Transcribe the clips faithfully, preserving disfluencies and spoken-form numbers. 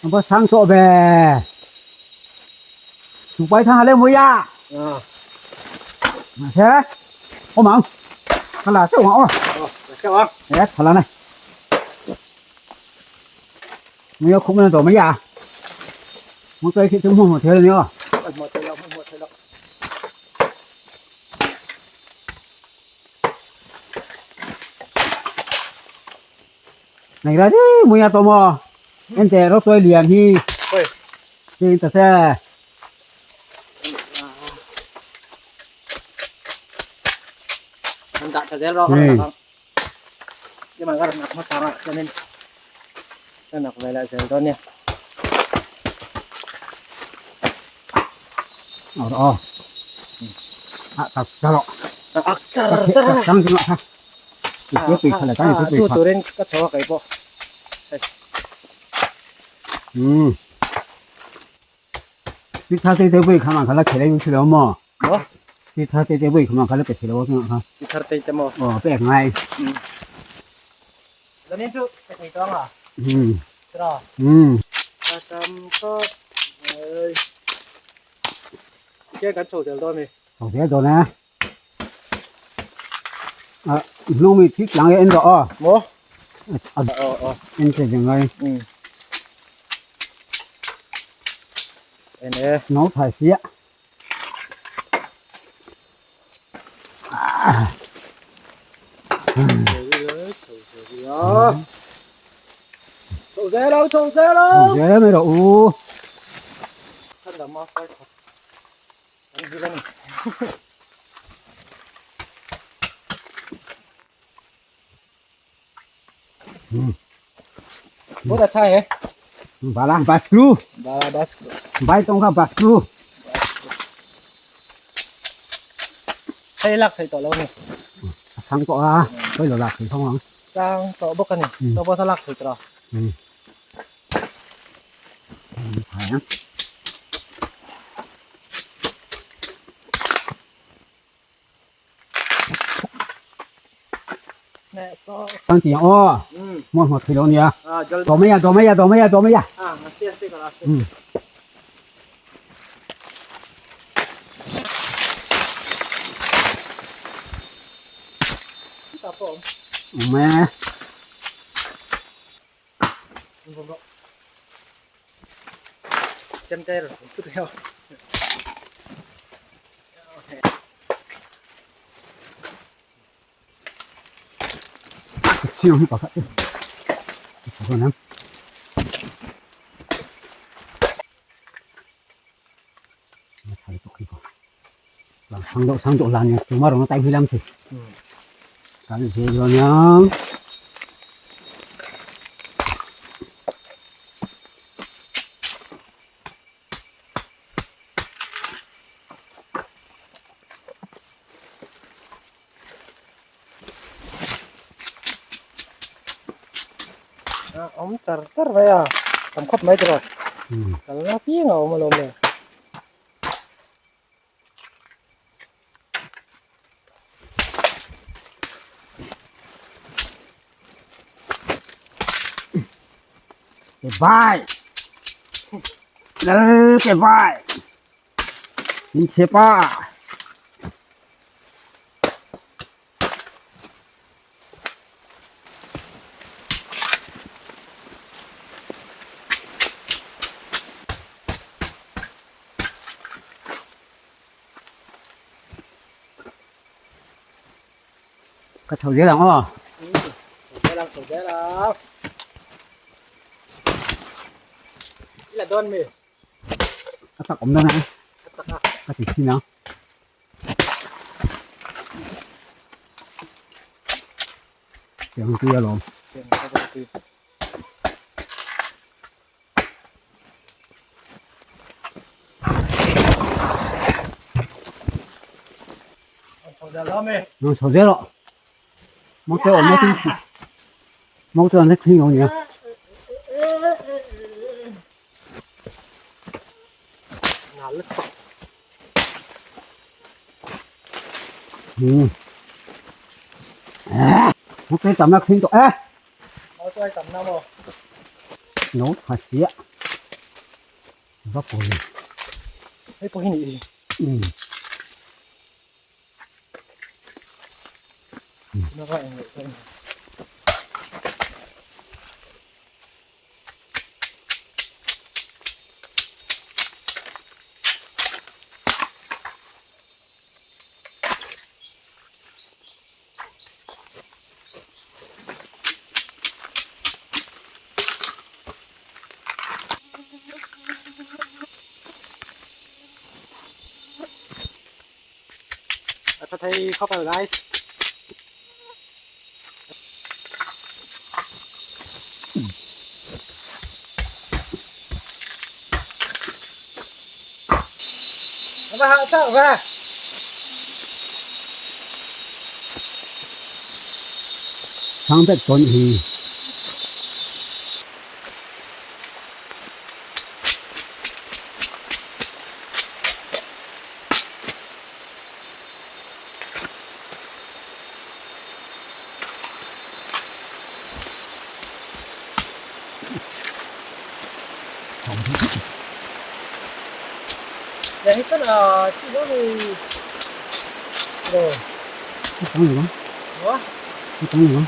Ang ba sang so be. Su pai thang le mo ya. Ah. Ma se. O mang. Ka la se wa o. Oh, la se wa. Eh, ka la na. Mo ya khu mo to mo ya. Mo to ki tu mo mo thel ni o. Mo thel lo, mo thel lo. Nei ra di, mo ya to mo. En te ro to lian hi. Oi. Ti ta se. An da ta zel ro. Hmm. Ti ma gar nak ma sara, janin. Kan nak vela zel don ya. Aw, aw. A, tak, tak. A, ak, tar, tar. Tang, tang, tang. Itu, itu, itu, itu. Tu, turin ka thaw kai po. Hmm. Ti tha te te bui khama khala khele yu chilo mo. Mo? Ti tha te te bui khama khala pe chilo mo ha. Ti tha te te mo. O, pe ngai. Hmm. Lamin chu pe thei tong a. Hmm. Tra. Hmm. Ka tam ko. Ei. Ke kan chho zel don ni. Chho zel don na. A, hnung mi thik lang en ro a. Mo? A, a, o, o. En che jeng ai. Hmm. En e. No thai sia. A. Chho zel lo, chho zel lo. Chho zel lo, mi ro u. Kan da ma fai. Hmm. Bo da chai he. Ba la ba screw. Ba la ba screw. Bai tong ka ba screw. Thei lak thei to lo ni. Thang to a. Thei lo lak thei thong ang. Thang to bo ka ni. Hmm. To bo ta lak thei to. Hmm. Hmm, thai ang. Nè, so. Tang ti o. Hmm. Mo mo thilo nia. Ah, jal. Do me ya, do me ya, do me ya, do me ya. Ah, aste, aste kar, aste. Hmm. Tapos. Me. Chem tayo, tu tayo. Sino hi pa ka. Ito na. Thai tok hi ko. Lang sang do, sang do lan yang, cuma rong tai hilam si. Hmm. Kan si lo yang. A, om tar tar mai a. Tam khop mai tro. Hmm. Kal na pi nga om lo me. Ke bai. Ke bai. Min che pa. Ka chho zel ang aw. Hmm. Chho zel ang, chho zel ang. Ila don mi. A tak om dang a. A tak a. Ka ti ti na. Tiang ti a lom. Tiang ti a lom. Nang chho zel lo. Mok te om na ting si. Mok te om na ting ong ya. Hmm. Ah, mok te tam na ting to. Ah. Mok te tam na mo. No, ha sia. Ba po ni. Ei, po hi ni. Hmm. Hmm. Na ba en. A ka thei khawp el, guys. Ba ha ta ba. Sang bet ton hi. Ya, hi kan, ah, chi lo ni. Oh. Chi lo ni. Wah. Chi lo ni.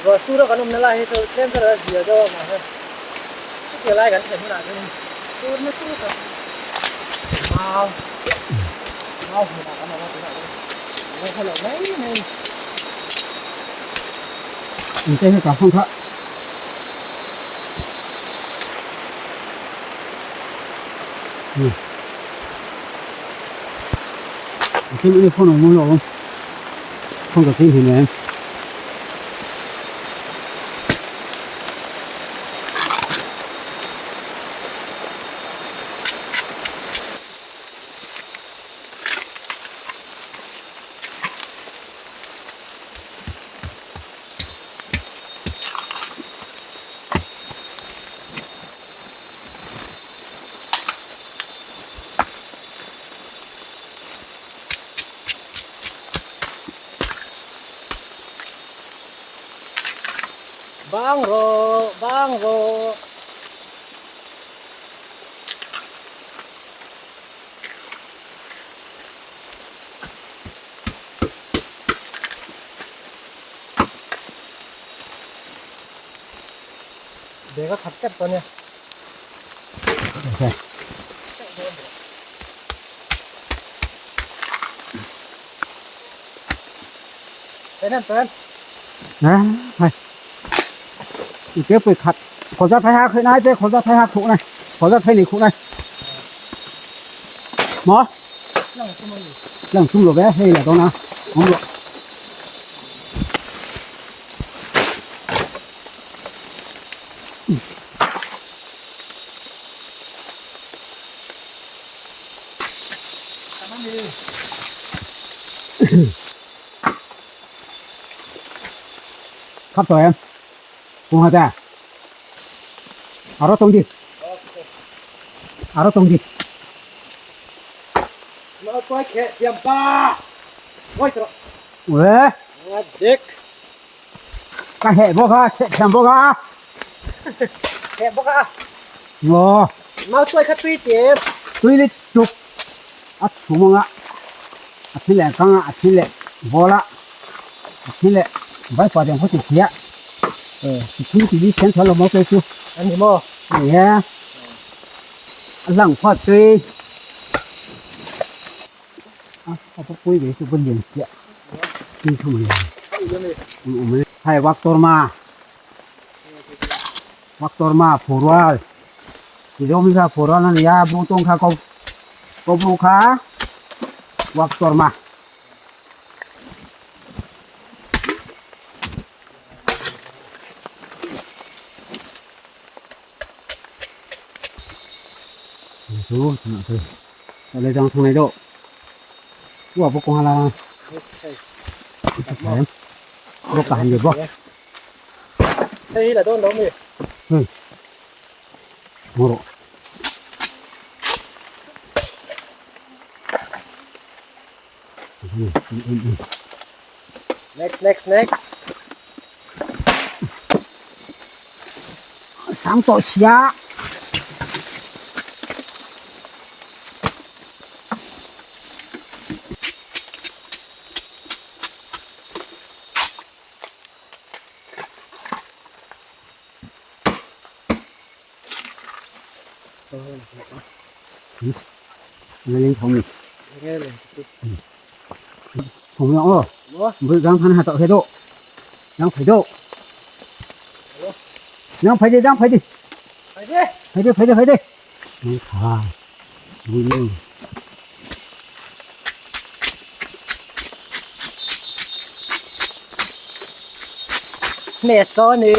Ruo sura kan umna lai hi chu tlem ka ruo zia deu a ma he. Chu ke lai kan thei hmuna chu. Ruo na chu ka. Mau. Mau hmuna kan ma hmuna. Ruo ka lo nei nei. Inte he ka phong kha. Hmm. Cái này không nổi luôn. Không có kinh thì này. Bang ro, bang ro. Bega khat khat ko ne. Pen em pen. À, hai. Cái phải khát. Khổ ra phải hạc hơi này, thế khổ ra phải hạc khổ này. Khổ ra phải này khổ này. Mà. Lăng sung rồi bé, hay là đó nào. Không được. Khắp rồi em. Cùng hả ta? Ở đó tông đi. Ở đó tông đi. Mau tuoi khe thiam pa. Oi, tro. Ue. Nga dik. Ka he bo ka, khe thiam bo ka. He bo ka. Ngo. Mau tuoi kha tui te. Tui li tuk. A thu manga. A thile kanga, a thile bola. A thile. Vai pa ding ko ti thia. Eh, ti thu ti li chen thalo mo tuoi chu. Ani mo. Ya. A lang kha tui. A, a pa pui ve su bun yen sia. Ti thu mai. Hai, wak tor ma. Wak tor ma, forward. Ti dom sa forward na ya, bu tong kha ko. Ko bu kha. Wak tor ma. Su, na su. Ta le jang thang le do. Wa bu kong la. Ro ka han de bo. Hei la don don mi. Hmm. Moro. Next, next, next. Tang to sia. Ngai ling thong ni. Ngai ling. Thong ni o. Bo. Bu dang than ha to he do. Dang phai do. Dang phai de, dang phai de. Phai de. Phai de, phai de, phai de. Ngai kha. Bu ni. Me so ni.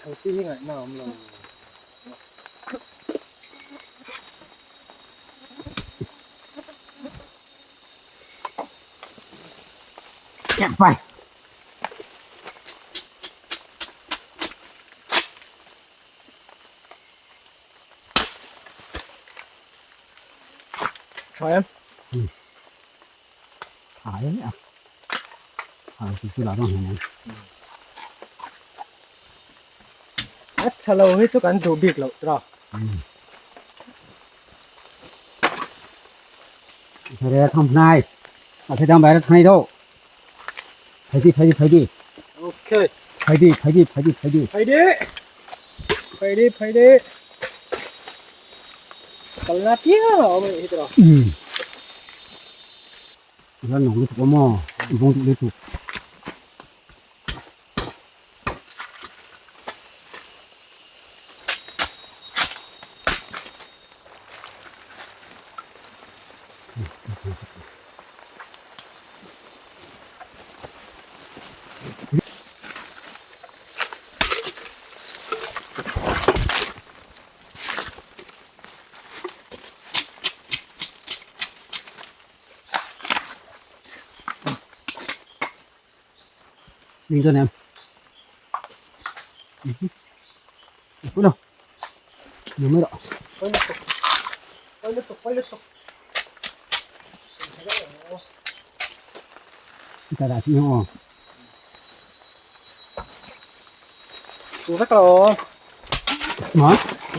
Thau si hi ngai na om lo. Chak pai. Try em. Hmm. Try em. Hang si chu la dong hang. A tha lo hi chu kan duh bik lo tro. Hmm. Thare thang nai. A thare thang bai thang nai do. Phai di, phai di, phai di. Okay. Phai di, phai di, phai di, phai di. Phai di. Phai di, phai di. Kal na tia, om hi tro. Hmm. Ran nong lutuk maw, bung tuk lutuk. Ning to nem. Mhm. Kulo. Numero. Poi le tuk. Poi le tuk, poi le tuk. Ita da sini o. Tu sa kalo. Ma?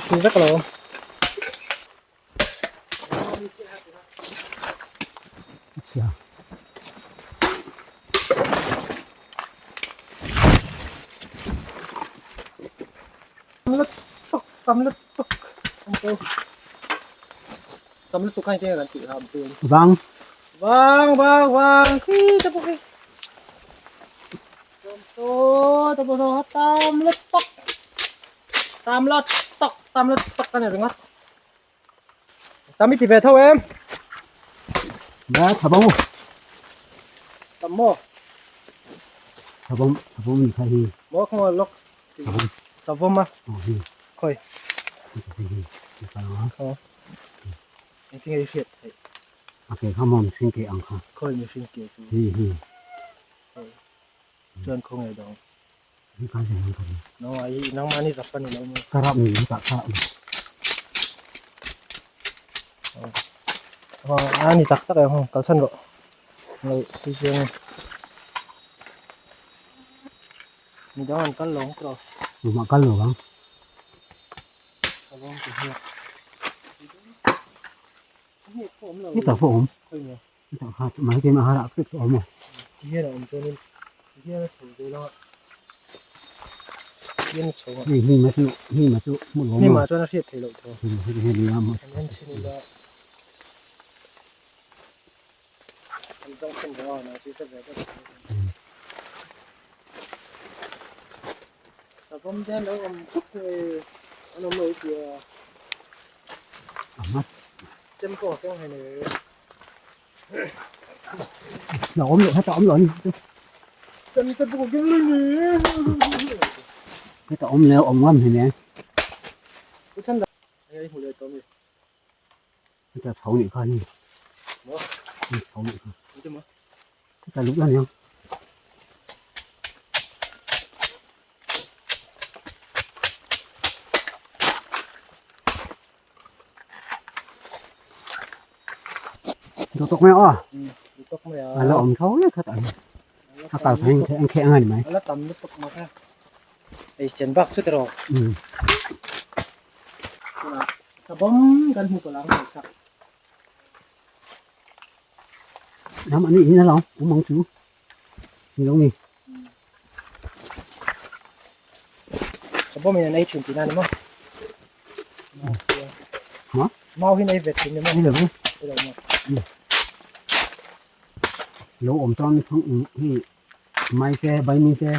Tu sa kalo. Siya. Tam lutuk, tam lutuk. Tam lutuk hai te ran ti ham tu. Vang. Vang, vang, vang. Hi, ta po hi. Tam to, ta po to, tam lutuk. Tam lutuk, tam lutuk kan ringot. Tam i ti ve tho em. Ba, tha bawm. Tam maw. Tha bawm, tha bawm ni kha hi. Maw khong lok. Tha bawm. Sa bawm a. Oh, hi. Khoi. Hi, hi, hi. Hi, hi, hi. Khoi. Engtin nge hriet thei. A ke kha maw, mihring ke ang kha. Khoi, mihring ke chu. Hi, hi. Khoi. Chuan khong nge dong. Hi ka zeng ang kha. No, ai, nangmani rap a ni lo maw. Ka rap ni tak tak. Oh. Oh, a ni tak tak e hong, kalsan rawh. Lo, si si ang. Ni dang an kal lo ang tro. Ni ma kal lo ang. Kal lo ang ti hi. Ni ta fo om. Khoi ni. Ni ta kha, mai ke ma hara krik om. Ti hian a awm chuanin, ti hian a chho ve lo a. Ti hian a chho a. Ni, ni ma chu, ni ma chu, mu lo ni ma. Ma chuan a hriat thei lo tho. Ni, ni, ni, ni, ni, ni. An en chhin ila. An zawng khin rawh a, na chu ka ve ka. Hmm. Sa bawm te an lo awm khawp e, an awm lo tia. Ama. Chem pawh keng hai ne. La awm lo, heta awm lo ni. Chem te pawh keng lo ni. Heta awm le awm ngam hi ne. Ei, hmu le tawm ni. Ka tho ni kha ni. Maw? Ni tho ni kha. Ni maw? Ka lu la ni. Dawt tawk mai a. Hmm, dawt tawk mai a. A la awm tho le khat a. A kal pheng kheng kheng a ni mai. A la tam lutuk mai kha. Ei sen bak chu tiro. Hmm. Sabawm kan hmu ko lang mai kha. Lam ani in a lo, um ang chu. Ni lo ni. Sabawm in ei chun tina ni maw. Maw? Mau hin ei vet tina ni maw. Ni lo maw. Ni lo maw. Lo awm tawng thang hi mai te, bai mi te.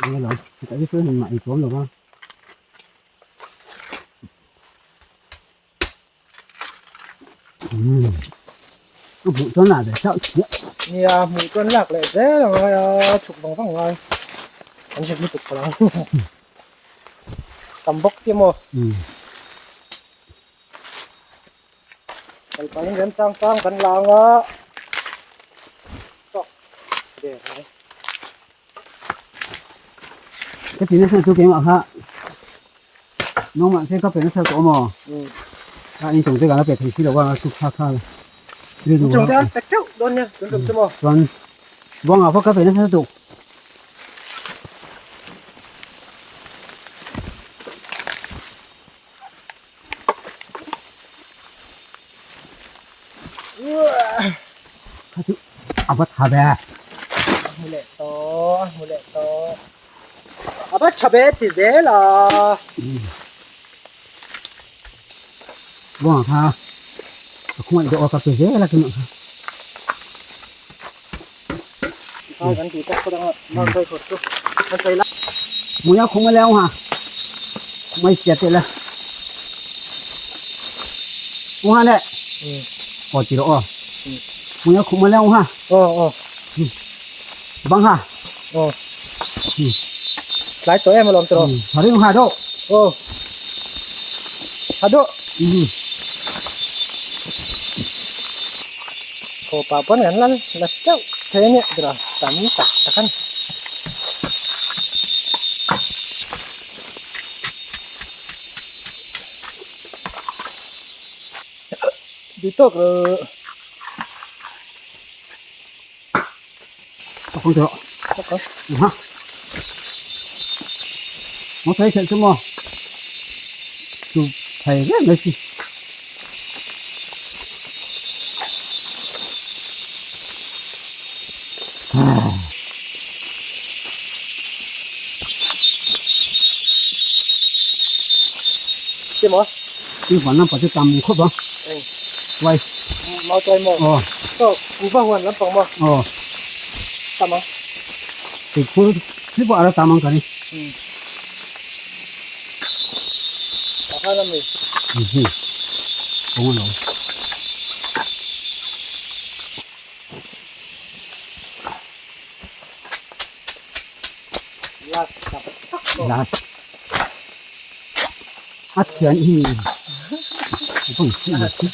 Ni lo. Ka ti chu hin mai tuam lo ba. Hmm. Hmu chuan lak leh chauh sia. Nia, hmu chuan lak leh zel ang a, chhuk vang vang ngai. Kan hmu lutuk ka lang. Tam bawk si maw. Hmm. Kan panin rem chang chang kan la ang a. Tawk. Ve ngai. Ka tina sa chu keimah kha. Nangmah se ka pena sa tawh maw? Hmm. A in chung te ka la pe thei si lo va, chu kha kha. Ni chung te an pek teuh dawn nia, tun tum chu maw? Chuan, bawngah pawh ka pena sa tawh. Kha chu a va tha ve. Hmu leh tawh, hmu leh tawh. A va tha ve ti zel a. Bawngah kha. Ka khum a i dawh a ka pe zel a kha. Ai, kan ti tak tak ang a, mal kai khawt chu. Kan sai la. Hmuia khum a le ang ha. Mai sia te la. Ang ha le. Hmm. Aw, ti ro aw. Hmm. Hmuia khum a le ang ha. Aw, aw. Hmm. Bang ha. Aw. Hmm. Tlai tawh em alawm tawh. Hmm. Hari ha do. Aw. Ha do. Hmm. Khawpa pawn kan la, la chauh thei a nih, dra tam tak tak a ni. Di tawk ro. Tawk ang tawh. Tawk ang. Ha. Maw thei thei chu maw. Chu thei reng mai si. Ti maw? Ti hman lam pa chu tam khawp a. Eng. Vai. Mau tuai maw? Aw. Saw, kuva huan lampang maw? Aw. Tam ang. Ti khu, khi ba ara tam ang ka ni. Hmm. Aha lam ni. Mhm. Kawng a lo. Last. Last. A thian hi. Bang si na si.